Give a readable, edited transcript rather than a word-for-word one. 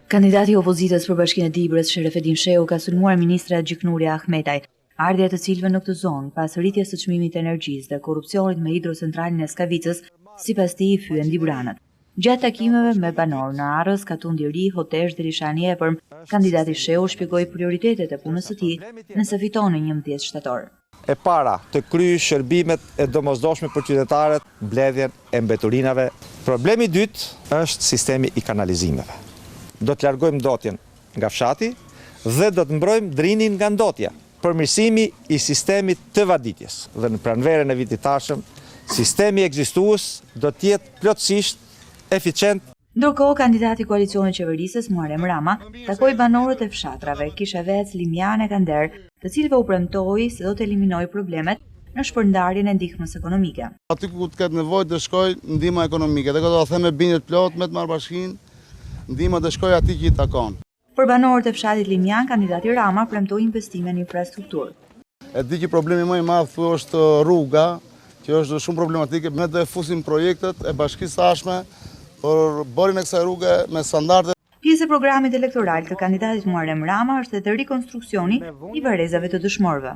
Kandidati i opozitës për Bashkinë e Dibrës, Sherefedin Shehu, ka sulmuar ministrat Gjiknuri e Ahmetaj, ardhja e të cilëve në këtë zonë, pas rritjes së çmimit të energjisë dhe korrupsionit me hidrocentralin e Skavicës, sipas tij i fyen dibranët. Gjatë takimeve me banorë në Arrëz, Katund i Ri, Hotesh dhe Lishan i Epërm, kandidati Shehu shpjegoi prioritetet e punës së tij nëse fiton në 11 shtator. E para, të kryejë shërbimet e domosdoshme për qytetarët, mbledhjen e mbeturinave. Problemi i dytë është sistemi i kanalizimeve. Do të largojmë ndotjen nga fshati dhe do të mbrojmë Drinin nga ndotja. Përmirësimi i sistemit të vaditjes dhe në pranverën e vitit të ardhshëm, sistemi ekzistues do të jetë plotësisht eficient. Ndërkohë, kandidati i koalicionit qeverisës, Muharrem Rama, takoi banorët e fshatrave Kishavec, Limjan e Kander, të cilëve u premtoi se do të eliminojë problemet në shpërndarjen e ndihmës ekonomike. Aty ku të ketë nevojë do shkojë ndihma ekonomike dhe këtë do ta them me bindje të plotë me të marrë bashkinë, ndihma do shkojë atij që i takon. Për banorët e fshatit Limjan, kandidati Rama premtoi investime në infrastrukturë. E di që problemi më i madh këtu është rruga, që është shumë problematike. Ne do e fusim projektet e bashkisë së ardhshme për bërjen e kësaj rruge me standarde. Pjesë e programit elektoral të kandidatit Muharrem Rama është edhe rikonstruksioni i varrezave të dëshmorëve.